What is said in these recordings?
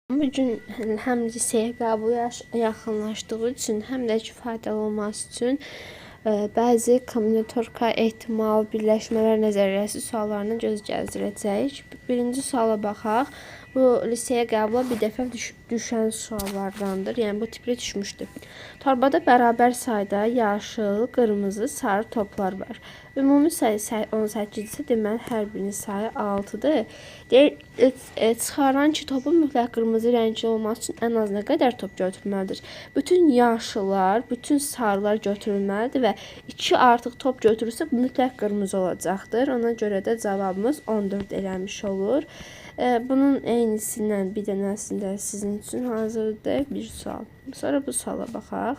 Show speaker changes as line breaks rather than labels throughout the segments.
Bu gün həm liseyə qəbul yaxınlaşdığı üçün, həm də ki faydalı olması üçün bəzi kombinatorika ehtimal birləşmələr nəzəriyyəsi suallarına göz gəzdirəcəyik. Birinci suala baxaq. Bu liseyə qəbula bir dəfə düşən suallardandır. Yəni bu tipli düşmüşdü. Torbada bərabər sayda yaşıl, qırmızı, sarı toplar var. Ümumi sayı 18 isə deməli hər birinin sayı 6-dır. Deyir, çıxaran ki, topun mütləq qırmızı rəngli olması üçün ən az nə qədər top götürməlidir? Bütün yaşıllar, bütün sarılar götürülməlidir və 2 artıq top götürürsə mütləq qırmızı olacaqdır. Ona görə də cavabımız 14 eləmiş olur. Bunun eynisindən bir dənəsində sizin üçün hazırdır bir sual. Sonra bu suala baxaq.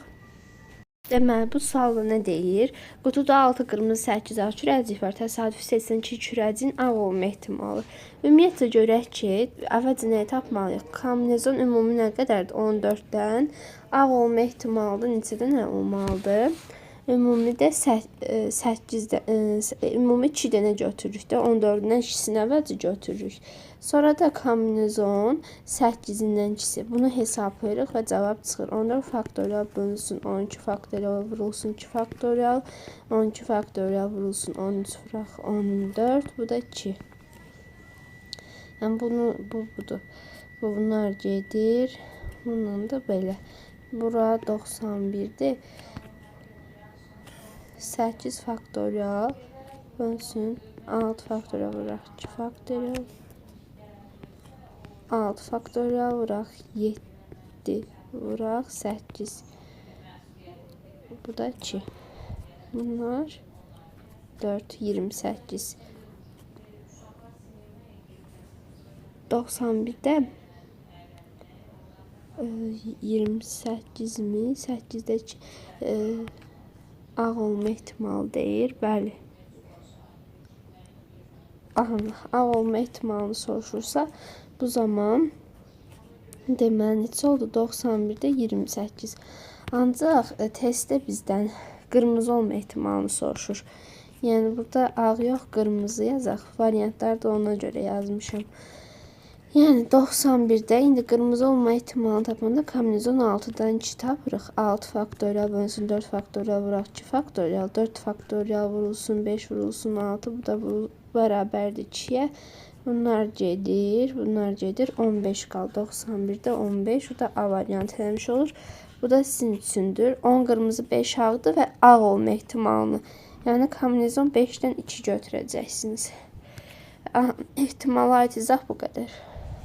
Deməli, bu sualda nə deyir? Qutuda 6 qırmızı, 8 ağ kürəcik var. Təsadüfi seçilən 2 kürəciyin ağ olma ehtimalı. Ümumiyyətcə görək ki, əvvəlcə nəyi tapmalıyıq? Kombinezon ümumi nə qədərdir? 14-dən. Ağ olma ehtimalı da neçə dənə olmalıdır? Ümumi də 8 ümumi 2 dənə götürürük də, 14-dən ikisini əvvəlcə götürürük. Sonra da kombinezon 8-dən ikisi. Bunu hesablayırıq və cavab çıxır. 14 faktorial bölünsün 12 faktorial vurulsun 2 faktorial, 12 faktorial vurulsun 13 vuraq 14, bu da 2. Yəni bunu, bu budur. Bunlar gedir. Bununla da belə. Bura 91-dir. 8 faktorial bölünsün 6 faktorial vuraq 2 faktorial, 6 faktorial vuraq 7 vuraq 8. Bu da 2. Bunlar 4, 28. 91-də 28 mi? 8-də 2 ağ olma ehtimalı deyir. Bəli. Aha, ağ olma ehtimalını soruşursa, bu zaman deməli neçə oldu? 91-də 28. Ancaq testdə bizdən qırmızı olma ehtimalını soruşur. Yəni burada ağ yox, qırmızı yazaq. Variantları da ona görə yazmışam. Yəni 91-də indi qırmızı olma ehtimalını tapanda kombinezon 6-dan 2 tapırıq. 6 faktorial bölünsün 4 faktorial vuraq 2 faktorial, 4 faktorial vurulsun 5 vurulsun 6. Bu da bu bərabərdir 2-yə. Bunlar gedir, bunlar gedir. 15 qaldı. 91-də 15. Bu da A variantı eləmiş olur. Bu da sizin üçündür. 10 qırmızı, 5 ağdır və ağ olma ehtimalını. Yəni kombinezon 5-dən 2 götürəcəksiniz. Ehtimala aid izah bu qədər.